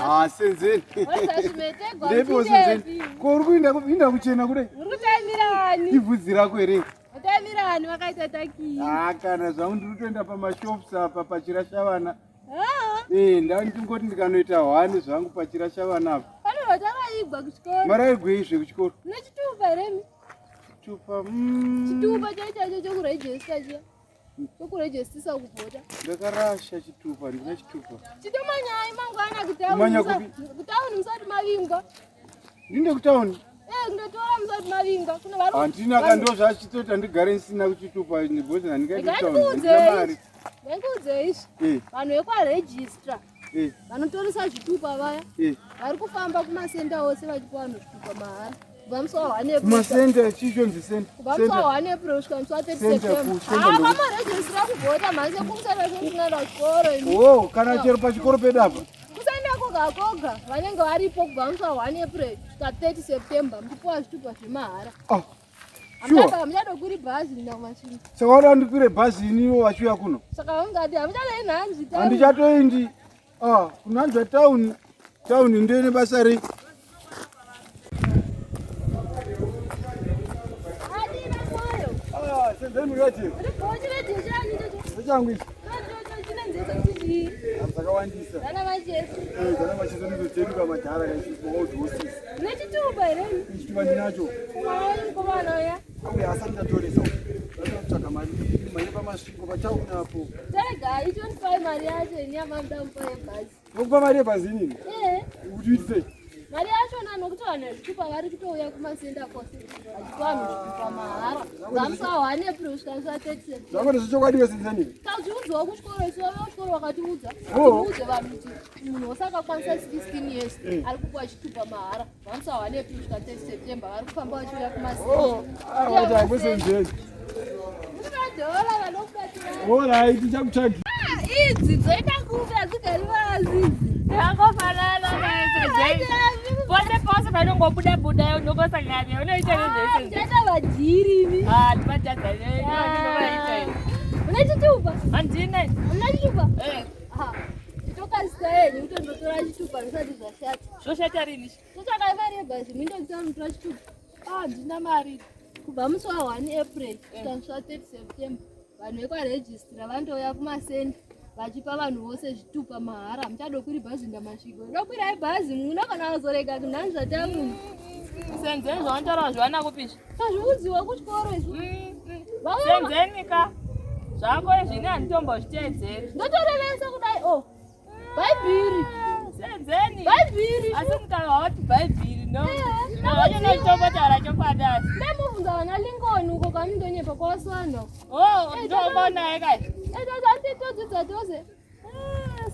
Ah, Senzeni. Ndepi Senzeni? Ko uri kuinda kuinda kuchena kudai? Uri kutaimira ani? Ibvudzi rako here? Utaimira ani wakaita taki? Ah, kana zvangu ndiri kutoenda pamashops apa pachirashavana. Ah. Eh, ndangoti ndikanoita hwani zvangu pachirashavana apa. Pane vataraigwa kuchikoro. Maraigwei zve kuchikoro? Nechitupa here mi? Chitupa. Chitupa chaicho chaicho chokurejista chiya. Chokurejistisa kuvhota. Ndakarasha chitupa, ndina chitupa. Chitomanyai mangwana kutauni. Kutauni musati mavingwa. Ndinde kutauni? Eh, kundotora musati mavingwa. Kuna vari. Handina ka ndo zvachitota ndigare ndisina kuchitupa because handingaiti kutauni. Ndina mari. Ndikuudze izvi. Eh. Vanhu vekwaregistra. Eh. Vanotoresa zvitupa vaya. Eh. Vari kufamba kumasenda ose vachipa vanhu zvitupa mahara. Kubva musi wa 1 April. Kumasenda chichonzi senda. Kubva musi wa 1 April kusvika musi wa 30 September. Ah, vamaregistra kuvhota mhani sekumusana sekunoenda kuchikoro imi. Oh, kana chero pachikoro pedu apa. Kusaenda koga koga vanenge varipo kubva musi wa 1 April kusvika 30 September muchipiwa zvitupa zvemahara. Ah. Sure. Hamuchadokwiri bhazi kuenda kumasvingo. Saka wada ndikwire bhazi iniwo vachiuya kuno. Saka ungati hamuchadai nhanzvi town. Handichatoendi. Ah, kunanzva town. Town ndoine basa rei? Adina moyo. Ah, senzeni mukati. Ndechangu ichi. Dzakawandisa. Dzana macheso. Eh, dzana macheso ndidzo dzedu kamadhara kaisusu old horses. Nechitupa here? Chitupa ndinacho. Kumwana mukomana uya. Auya asati ndatoresa. Ndatsvaga mari mari pamasvingo patauni apo. Tega ichondipai mari yacho ini yamamuda mupa yebhazi. Nokupa mari yebhazi inini? Eh. Kuti uitisei? Mari yacho na nokuti vanhu vezvitupa vari kutouya kumasenda kose vachipa vanhu zvitupa mahara. Kubva musi wa 1 April kusvika musi wa 30 September. Zvako ndezvechokwadi wesenzeni. Tachiudzwawo kuchikoro isu vave kuchikoro vakatiudza. Oh. Tiudze vanhu kuti munhu wose akakwanisa 16 years ari kupiwa chitupa mahara. Kubva musi wa 1 April kusvika 30 September vari kufamba vachiuya kumasenda. Oh, ah, wacha hakusenzeni. Munomadhora vanokubatsira. Alright, tichakutsvagi. Idzi dzoita kupi hadzigari vazi idzi. Yangofanana pose pose panongobuda buda unongosangana unoita nezvese. Muchaita vadhiri imi. Ah, ndimatadza ndinovaita. Une chitupa? Handina. Una chitupa? Eh. Aha. Chitokasika henyu kutondotora chitupa zvisati zvashata. Zvoshata rini? Totsvaka mari yebhazi muindotora chitupa. Ah, handina mari. Kubva musi wa 1 April kusvika musi wa 30 September vanhu vekwaregistra vanotouya kumasenda vachipa vanhu vose zvitupa mahara. Hamuchadokwiri bhazi ndamasviko. Dokwirai bhazi munogona kuzorega kunhanzva tauni. Senzeni zvaunotaura zviwana kupi izvi? Tazviudziwa kuchikoro izvi. Senzeni ka. Zvako izvi ini handitombozviteedzeri. Ndotorevesa kudai o. Bhaibhiri. Senzeni. Bhaibhiri. Asi mutaura wati bhaibhiri no. Eh, Vacho nochitombotaura chokwadi asi. Ndamubvunza vana Lincoln uko kwamunondonyepa kwawaswana. Oh, ndombonaye kai. Todzidza tose.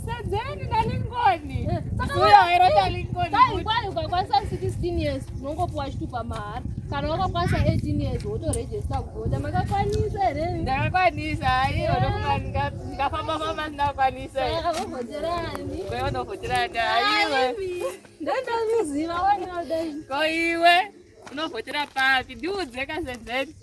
Senzeni naLincoln. Eh, saka Uya wairota Lincoln. Kwai kwai ukakwanisa 16 years unongopuwa chitupa mahara. Kana wakakwanisa 18 years wotorejista kuvhota. Makakwanisa here? Ndakakwanisa aiwa ndofunga ndikafamba famba ndinakwanisa. Saka vovhoterani. Kwewe unovhoterani aiwe. Ndotomuziva wanoda. Ko iwe unovhotera papi? Ndiudze kaSenzeni.